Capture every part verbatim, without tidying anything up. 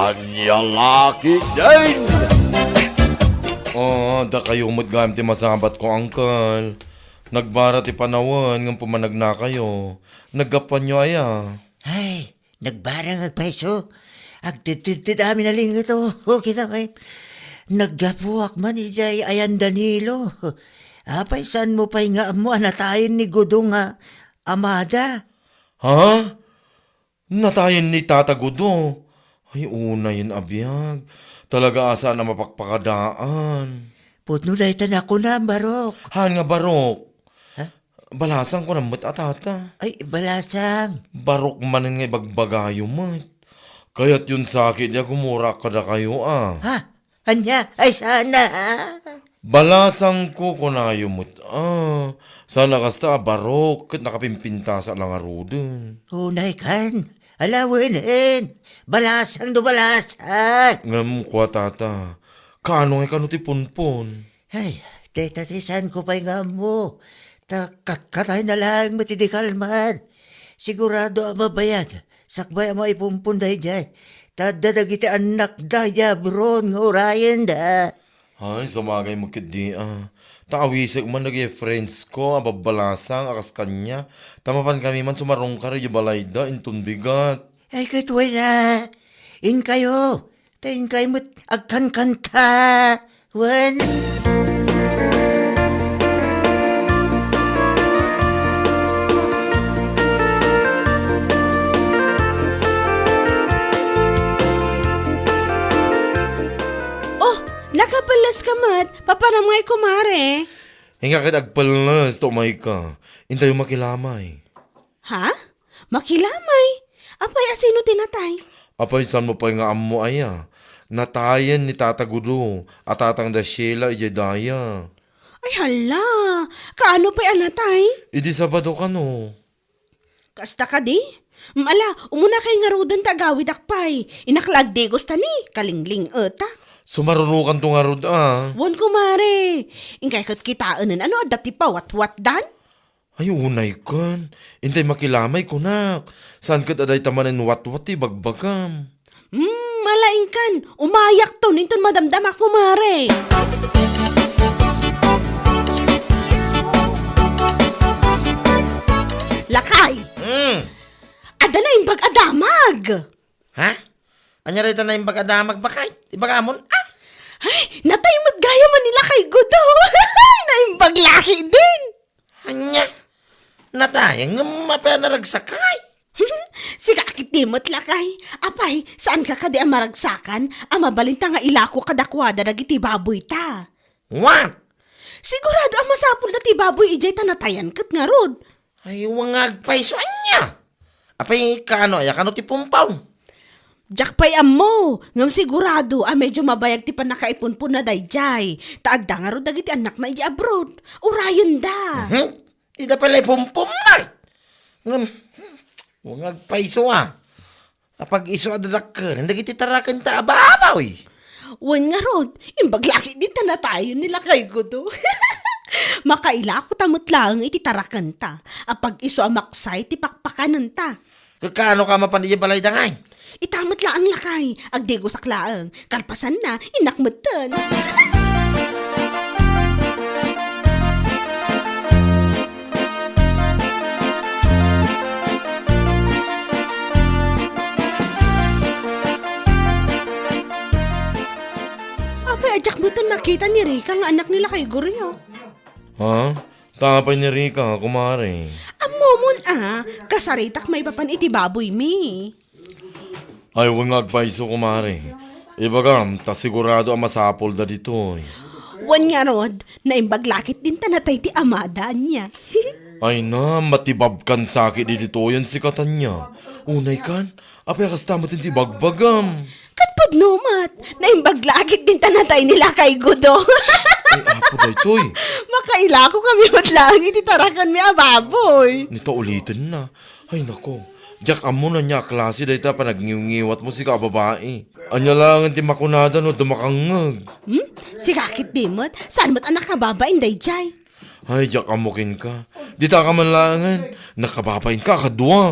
Ania la ketdin? Oh, dakayo met gayam ti masabatko, Uncle. Nagbara ti panawen ngem pumanagnakayo. Naggapuanyo aya? Ay, nagbarang agpayso. Agtedtedted amin a linget, o, kita pay. Naggapuak man idiay ayan Danilo. Apay, saanmo pay nga ammo a natayen ni Gudo nga amada? Ha? Natayen ni Tata Gudo? Ay, unayen a biag. Talaga a saan a mapakpakadaan. Pudno dayta nakunam, Barok. Haan nga Barok? Ha? Balasang kunam met a tata. Ay, balasang. Barok manen nga ibagbagayo met. Kayatyon sa ketdi a gumurak kadakayo a. Ha? Ania? Ay, saan a? Balasangko kunayo met a. Saan a kasta a Barok ket nakapimpintasak la ngaruden. Unay kan. Ala, wen, en. Balasang no balasang. Ngem kua, tata, kaano ngay kano ti punpon? Ay, dayta ti saanko pay nga ammo. Ta katkatayna laeng met idi kalman. Sigurado a mabayag sakbay a maipumpon daydiay. Ta adda dagiti annakda idiay abroad nga urayenda. Ay, sumagaymo ketdi a. Ta awisek man dagiti friendsko a babbalasang a kas kaniak. Ta mapankami man sumarungkar idiay balayda inton bigat. Ay, ket wen a. Inkayo. Ta inkay met agkankanta. Wen. Oh, nakapelles ka met. Papanam ngay, kumare? Inka ket agpelles ta umayka. Intayo makilamay. Ha? Makilamay? Apay, a sino ti natay? Apay, saanmo pay nga ammo aya? Natayen ni Tata Gudo a tatang da Sheila idiay daya. Ay, hala! Kaano pay a natay? Idi Sabado kano. Kasta kadi? Mm, ala, umunakay ngaruden ta agawidak pay. Innak la agdigos ta ni, kalingling-eta. Sumarunokanto ngarud a. Wen, kumare. Inkay ket kitaenen a no adda ti pawatwatdan? Ay, unay ken. Intay makilamay, kunak. Saan ket a dayta manen watwat ti ibagbagam? Hmm, ala, inkan. Umayakton inton madamdama, kumare. Lakay. Hmm. Adda naimbag a damag. Ha? Ania dayta naimbag a damag, baket? Ibagamon, ah? Ay, natay met gayam a ni Lakay Gudo. Naimbag la ketdin. Ania? Natay, ngem apay a naragsak ngay? Sika ketdi met, Lakay. Apay, saanka kadi a maragsakan a mabalinta nga ilako kadakuada dagiti baboyta? What? Sigurado a masapulda ti baboy idiay ta natayan ket ngarud. Ay, wen nga agpayso, ania? Apay, kaano aya kano ti pumpon? Diak pay ammo, ngem sigurado a medyo mabayag ti pannakaipunponna daydiay, ta adda ngarud dagiti annakna idiay abroad. Urayenda. Mhm. Dida pay la ipumpon met. Ngem, wen nga agpayso a. Apag-isu a dadakkel dagiti tarakenta a baboy. Wen ngarud, imbag la ketdin ta natayen ni Lakay Gudo. Makailako ta met laeng iti tarakenta. Apag-isu a maksay ti pakpakanenta. Kakano ka mapan idiay balayda ngay? Ita met laeng, Lakay, agdigosak laeng. Kalpasanna, innak metten. Apay, a diak metten makita ni Rica nga annak ni Lakay Gurio? Ha? Ta apay ni Rica, kumare? Ammomon a, kasaritak maipapan iti baboymi. Ay, wen nga agpayso, kumare. Ibagam, ta sigurado a masapulda ditoy. Wen ngarud, naimbag la ketdin ta natay ti amada, ania. Ay na, matibabkan sa ketdi ditoyen sika, Tania. Unay kan, apay a kasta met ti ibagbagam? Ket pudno met, naimbag la ketdin ta natay ni Lakay Gudo. Ay, apo daytoy. Makailako kami met laeng iti tarakenmi a baboy. Ni ta ulitenna. Ay, nako. Diak ammo no ania a klase dayta a panagniwngiwatmo, sika a babai. Ania laengen ti makunada no adda makangngeg? Hmm? Sika ketdi met, saan met a nakababain daydiay? Ay, diak ammo kenka. Dita ka man laengen, nakababainka a kadua.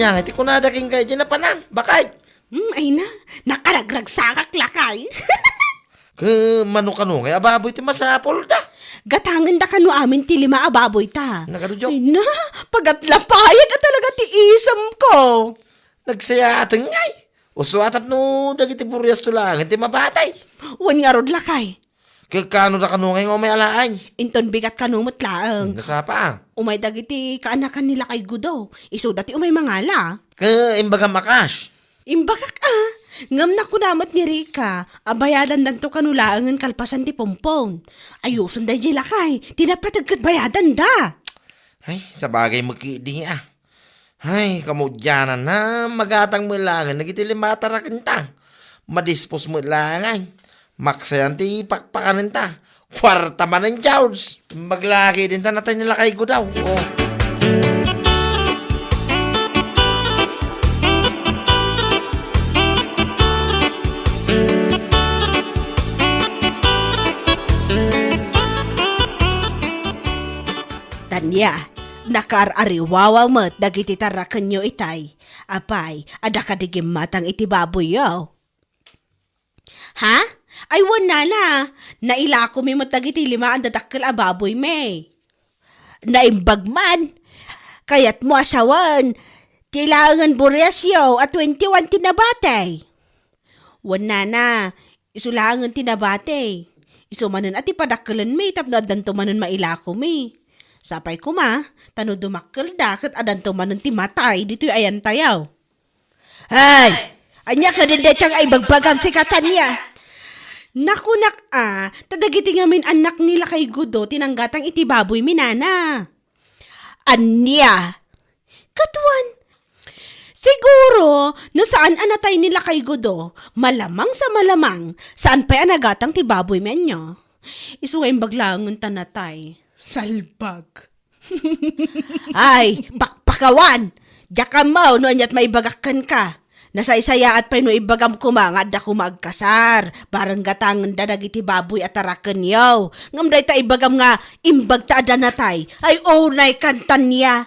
Ania ti kunada kenka idiay napanam, baket? Hmm, ay na, nakaragragsakak, lakay. Ket mano kano ngay a baboy ti masapulda? Gatangenda kano amin ti lima a baboyta. Nagadu, Joe? Ay na, pagatlapayag a talaga ti isemko. Nagsayaaten ngay. Usto a tapno dagiti buriasto laengen ti mabatay. Wen ngarud, lakay. Ket kano da kano ngay nga umay alaen? Inton bigat kano met laeng. Nasapa? Umay dagiti kaanakan ni Lakay Gudo. Isuda ti umay mangala. Ket imbagam a kas? Imbagak a. Ngem nakuna met ni Rica a bayadandanto kano laengen kalpasan ti pompon. Ayusen daydiay, lakay. Ti napateg ket bayadanda. Ay, sabagay met ketdi a. Ay, kamudiananna, magatang met laengen dagiti lima a tarakenta. Madispos met laengen. Maksayan ti pakpakanenta. Kuarta manen, George. Imbag la ketdin ta natay ni Lakay Gudo. Oh. Tania, nakaar-ariwawa met dagiti tarakenyo itay. Apay, adda kadi gimmatang iti baboyyo? Ha? Ay, wen, nana. Nailakomi met dagiti lima a dadakkel a baboymi. Naimbag man. Kayatmo a sawen ti laengen buriasyo a twenty-one ti nabati. Wen, nana, isu laengen ti nabati. Isu manen a ti padakkelenmi tapno addanto manen mailakomi. Sapay koma, ta no dumakkelda ket addanto manen ti matay ditoy ayantayo. Ay! Ania kadin dayta nga ibagbagam, sika, Tania? Nakunak a, ta dagiti ngamin annak ni Lakay Gudo ti nanggatang iti baboymi, nana. Ania? Ket wen, siguro, no saan a natay ni Lakay Gudo, malamang sa malamang, saan pay a nagatang ti baboymi, ania? Isu nga imbag laengen ta natay. Salbag. Ay, pakpakawan! Diak ammo no aniat maibagak kenka. Nasaysayaat pay no ibagam koma nga adda koma agkasar, bareng gatangenda dagiti baboy a tarakenyo. Ngem dayta ibagam nga imbag ta adda natay, ay unay kan, Tania.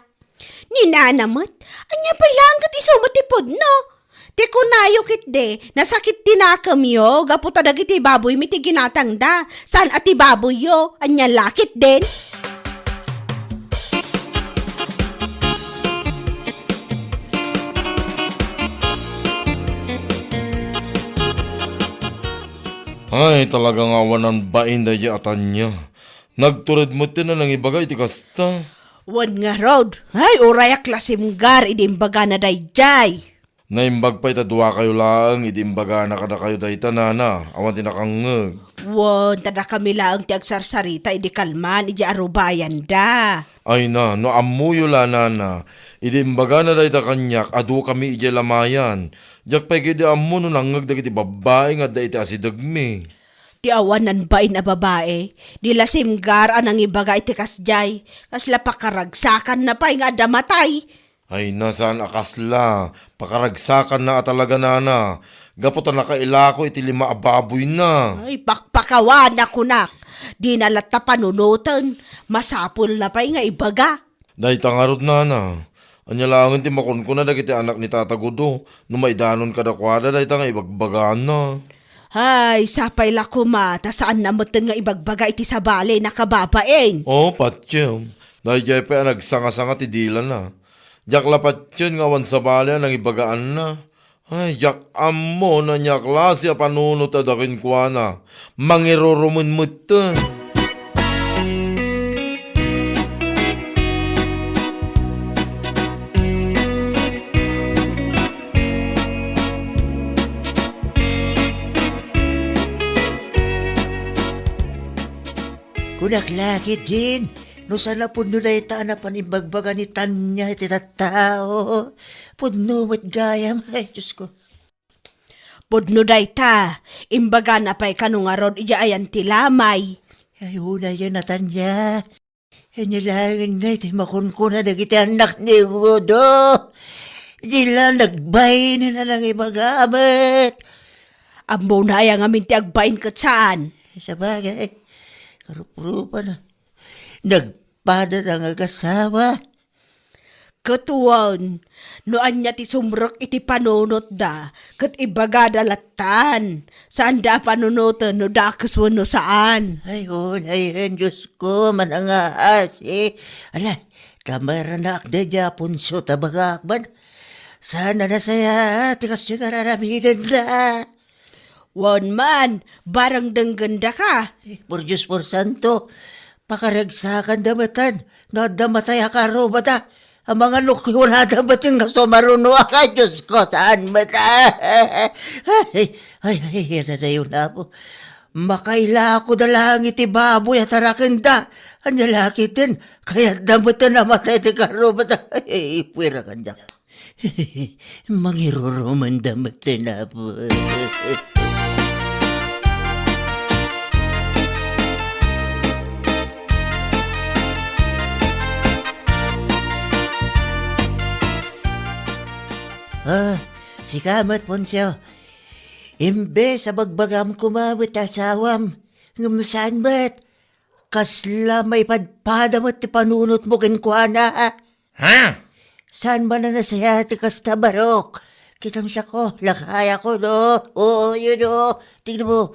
Ni nana met, ania pay laeng ket isu met ti pudno? Ti kunayo ketdi, nasakit ti nakemyo gapu ta dagiti baboymi ti ginatangda, saan a ti baboyyo, ania la ketdin? Ay, talaga nga awan bain daydiay a Tania. Nagtured met ti nangibaga iti kasta. Wen ngarud, ay, urayak la simgar idi imbagana daydiay. Naimbag pay ta duakayo laeng idi imbagana kadakayo dayta, nana, awan ti nakangngeg. Wen, ta dakami laeng ti agsarsarita idi kalman idiay arubayanda. Ay na, no ammoyo la, nana, idi imbagana dayta kaniak, adukami idiay lamayan. Diak pay ketdi ammo no nangngeg dagiti babbai nga adda iti asidegmi. Ti awanan bain a babai, di la simgar a nangibaga iti kasdiay, kasla pakaragsakanna pay nga adda matay. Ay, na, saan a kasla, pakaragsakanna a talaga, nana, gapu ta nakailako iti lima a baboyna. Ay, pakpakawan a kunak, dina latta panunoten, masapulna pay nga ibaga. Dayta ngarud, nana, ania laengen ti makunkuna dagiti anak ni Tata Gudo no maidanon kadakuada dayta nga ibagbagana? Ay, sapay la koma, ta saanna metten nga ibagbaga iti sabali, nakababain. Oh, patiem. Daydiay pay a nagsangasanga ti dilana. Diak la patien nga awan sabali a nangibagaanna. Ay, diak ammo no ania a klase a panunot adda kenkuana. Mangirurumen metten. Kunak la ketdin, no saan a pudno dayta a napan imbagbaga ni Tania iti tattao. Pudno met gayam, ay, Diosko. Pudno dayta, imbagana pay kano ngarud idiay ayan ti lamay. Ay, unay, Tania. Ania laengen ngay ti makunkuna dagiti annak ni Gudo? Di la nagbain a nangibaga met. Ammona aya ngamin ti agbain ket saan? Sabagay, karuprupana. Nagpada nga agasawa. Ket wen, no ania ti sumrek iti panunotda, ket ibagada lattan. Saanda a panunoten no dakes wenno saan. Ay, unay, Diosko, manangaasi. Ala, kamaranak daydiay Aponso ta bagak man. Saan a nasayaat ti kastoy nga aramidenda. Wen man, barang denggenda ka. Eh, por Dios, por santo, pakaragsakanda metten no adda matay a karrubada. Amangan no kurada metten nga sumaruno a ka, Diosko, saan met. Ay, ay, ay, ay, adadayon, Apo. Makailakoda laeng iti baboy a tarakenda. Ania la ketdin, kayatda metten a matay ti karrubada. Ay, ay, puera kaniak. Mangirurumanda met ti napo. Ah, sika met, Poncio. Imbes a bagbagam koma met ti asawam, ngem saan met. Kasla maipadpada met ti panunotmo kenkuana. Ha? Saan man a nasayaat ti kasta, Barok? Kitam siak, lakayko, no? Oo, yun, no? Tignan mo.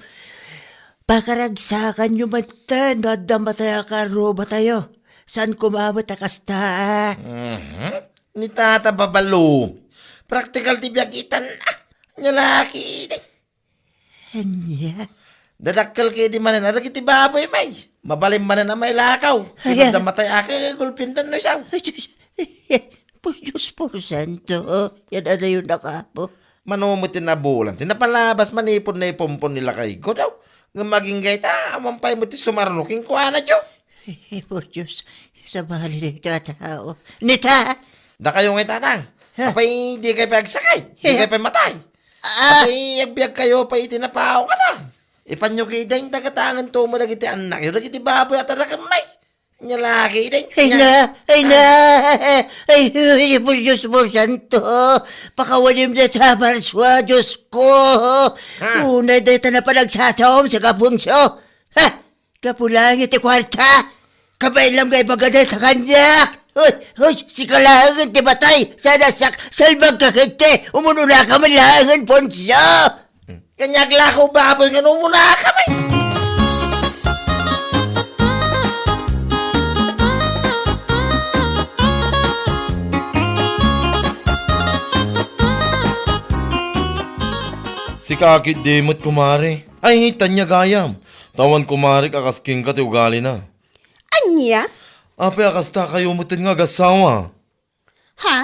Pakaragsakanyo metten no adda matay a karrubatayo. Saan koma met a kasta? Mhm. Ni Tata Babalo. Praktikal ti biag itan. Ah, nya laki, day. Ania? Dadakkel ketdi manen a dagiti baboy, may. Mabalin manen a mailakaw. Ay, ay. Adda matay a kagulpindan no isaw. Ay, Diyos. Por Diyos, por santo. Yan adayon a kapo. Mano met ti nabulan. Ti napalabas manipud naipumpon ni lakayko daw. Ngem agingga ita, awan pay met ti sumarno kenkuana, Diyo. Ay, por Diyos. Sabali daytoy a tao. Nita! Dakayo nga itatang. Ha? Apay, di kayo pay agsakit. Di kayo pay matay. Ah! Apay, agbiag kayo pay iti napaw kata. Ipanyo kay dain dagatagan to mo dagiti annakyo, dagiti baboy a tarakemmay. Nya laki, dain. Ay na, ay na, ay, ay, ay, Diyos mo, santo. Pakawalim da ta, Marswa, Diyos ko. Ha? Unay da ita na panagsasaom sa kapunso. Ha? Kapulangi ti kuarta. Kabaelam nga ibaga da ita kaniak. Hoy, hoy, sika laengen ti matay. Sana sak, salbag ka kente. Umununa ka man laengen, Poncio. Kaniak la ko baboy nga umuna ka, may. Sika ketdi met, kumare. Ay, tanya gayam. Tawan, kumare, a kas kenka ti ugalina. Ania? Apay a kasta kayo metten nga agassawa? Ha?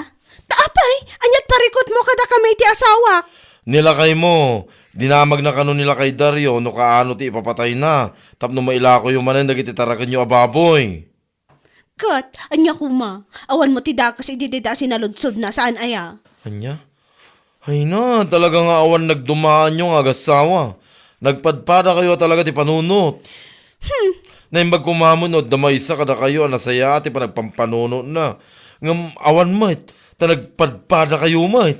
Ta apay, aniat parikutmo kadakami iti asawak? Ni lakaymo, dinamagna kano ni lakay Dario no kaano ti ipapatayna tapno mailakoyo manen dagiti tarakenyo a baboy. Ket, ania koma? Awan mo ti dakes idi dayta a sinaludsodna, saan aya? Ania? Ay na, talaga nga awan nagdumaanyo nga agassawa. Nagpadpada kayo a talaga ti panunot. Hmm. Naimbag koma met no adda maysa kadakayo a nasayaat ti panagpampanunotna. Ngem awan met, ta nagpadpada kayo met.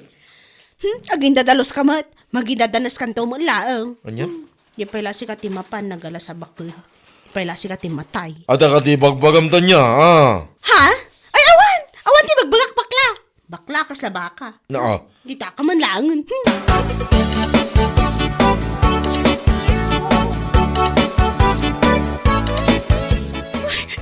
Hmm, agindadalos ka met. Magidadanas kanto met laeng. Ania? Hmm. Di pay la sika ti mapan nagala sa baked. Di pay la sika ti matay. Adda ka ti bagbagam tanya, ah. Ha? Ay, awan! Awan ti bagbagak, bakla! Bakla, kasla baka. Naa. Di ta ka man laengen. Hmm.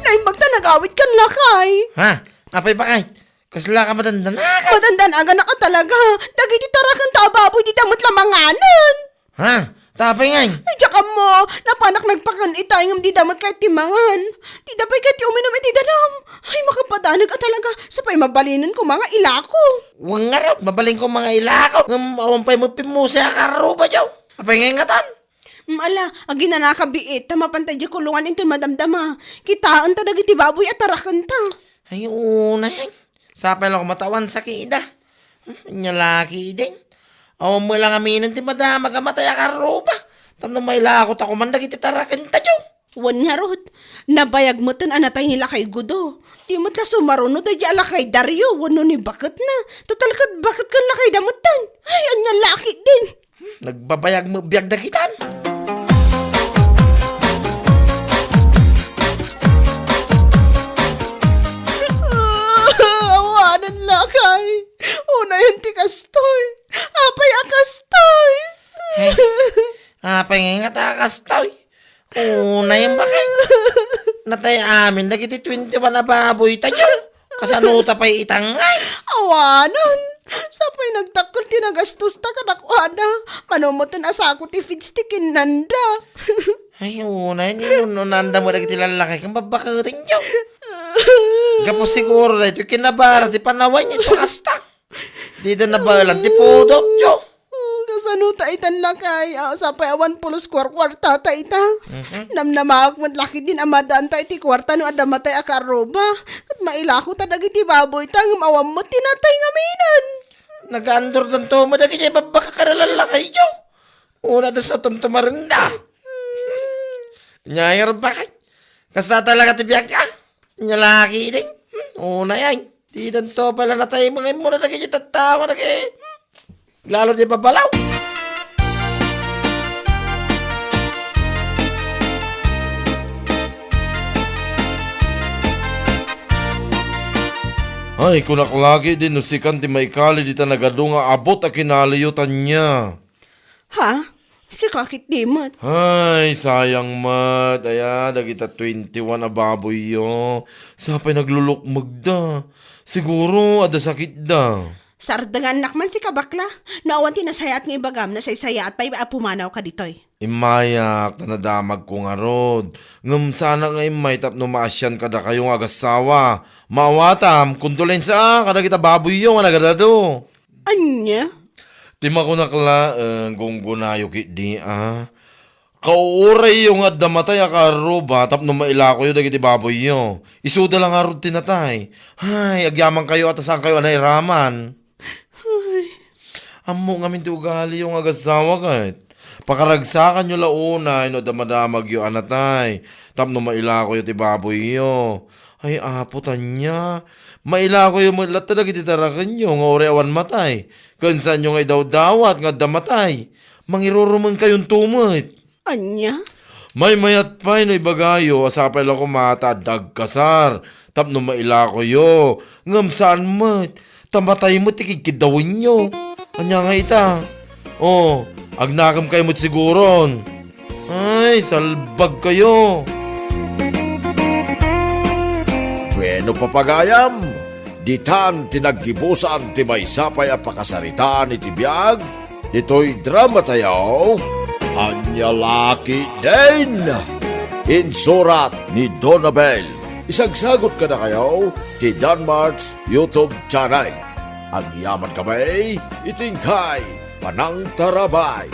Ay, naimbag ta nagawid kan lakay. Ha? Apay bakay? Kasla ka madandanaka? Madandanaka talaga. Dagiti tarakenta a baboy, dida met la manganen. Ha? Tapay ngay? Ay, diak ammo. Napanak nagpakan itay ngem dida met kayat ti mangan. Dida pay kayat ti uminum iti danum. Ay, makapadanag a talaga. Sapay mabalinen ko mga ilako. Wen ngarud, mabalin ko mga ilako. Ngem awan pay met pimmuse a karruba, Diyo. Apay ngay ngatan? Mm, ala, aginanaka biit, ta mapanta diay kulungan intoy madamdama. Kitaenta dagiti baboy a tarakenta. Ay, unay. Sapay la koma ta awan sakida. Hmm, nya laki idin. Awan met la ngaminen ti madamag a matay a karruba. Tapno mailako ta koma dagiti tarakenta, Diyo. Wen ngarud, nabayag metten a natay ni Lakay Gudo. Di met la sumaruno daydiay a Lakay Dario wenno ni baketna. Total ket baket ken lakayda metten. Ay, ania laki idin. Nagbabayag met biag dagitan. Awanen Nga ta kasta, uy. Unay, bakit? Natay amin dagiti twenty-one a baboytayo. Kasano ta pay itangay? Awanan. Sapay nagdakkel ti nagastosta kadakuada. Mano met ti asako ti feeds ti kinnanda. Ay, unay, ni nununanda mo dagiti lallaki ken babbaketenyo. Gapu siguro daytoy kinabara ti panawanyo isu kasta. Dida nabaelan ti pudotyo. Hmm, kasano ta itan lakay? Ah, sapay awan pulos kuarkuarta ta ita. Mhm. Namnamaak met lakay din a madaan ta iti kuarta no adda matay a kaarruba. Ket mailako ta dagiti baboy ta ngem awan met ti natay ngaminen. Nagaandor danto mo dagiti babbaka kada lallakayyo. Una da sa tumtumarenda. Nyayar bakay. Kasta talaga ti biag ka? Nya laki din. Una yan. Di danto pala natay mga imo na lagi tattawa na kay. Lalo di babalaw. Ay, kunak lagi din no sikan ti maikali dita nagadu nga abot a kinaliyo tanya. Ha? Sika ket di met. Ay, sayang met. Aya, dagita twenty-one a baboyyo. Sapay naglulukmegda. Siguro, adda sakitda. Sardengannak man sika, bakla. No awan ti nasayaat nga ibagam, nasaysayaat pay a pumanaw ka ditoy. Immayak, ta nadamagko ngarud. Ngem saanak nga immay tapno maasian kadakayo nga agassawa. Maawatam, kondolensia kadagita baboyyo nga nagadadu. Ania? Ti makunak laeng, gunggonayo ketdi a. Kauurayyo nga adda matay a kaarruba tapno mailakoyo dagiti baboyyo. Isuda la ngarud ti natay. Hay, agyamankayo a ta saankayo a nairaman. Ay. Ammo ngamin ti ugaliyo nga agassawa ket. Pakaragsakanyo la unay no adda madamagyo a natay tapno mailakoyo ti baboyyo. Ay, Apo, tanya. Mailakoyo met latta dagiti tarakenyo nga uray awan matay. Ken saanyo nga idawdawat nga adda matay. Mangirurumenkayon met. Ania? Maymayat pay no ibagayo a sapay la koma ta adda agkasar tapno mailakoyo. Ngem saan met. Ta matay met ti kidkiddawenyo. Ania nga ita? Oh, agnakemkayo met siguron. Ay, salbagkayo. Bueno, papagayam, ditan ti naggibusan ti maysa pay a pakasaritaan iti biag ditoy dramatayo, Ania Laki Din. Insurat ni Donabel. Isagsagut kadakayo ti Danmart's YouTube channel. Agyaman kami iti inkay panangtarabay.